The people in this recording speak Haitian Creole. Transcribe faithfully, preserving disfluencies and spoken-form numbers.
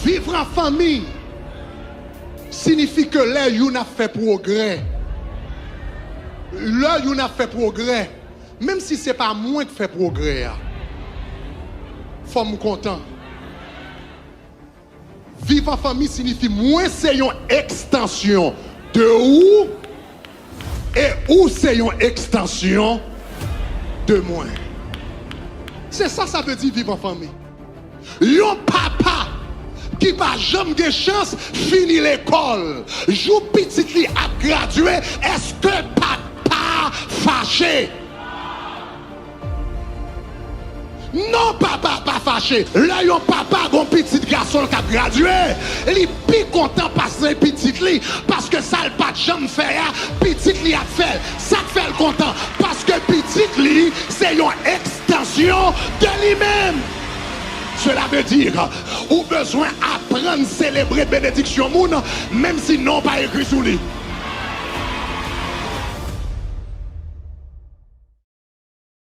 Viv an fanmi siyifi ke lè youn ap fè pwogrè, lè youn ap fè pwogrè, menm si se pa mwen k fè pwogrè a, fò m kontan. Viv an fanmi siyifi mwen se yon ekstansyon de ou e ou se yon ekstansyon de mwen. Se sa sa vle di viv an fanmi. Yon papa ki pa janm gen chans fini lekòl, jou pitit li ap gradye, èske papa fache? Non, papa pa fache. Lè yon papa gon pitit gason l k ap gradye, li pi kontan pase pitit li, paske sa l pa t janm fè a, pitit li ap fè l. Sa k fè l kontan? Paske pitit li se yon ekstansyon de li menm. Cela veut dire, ou bezwen aprann selebre benediksyon moun, menm si non w pa ekri sou li.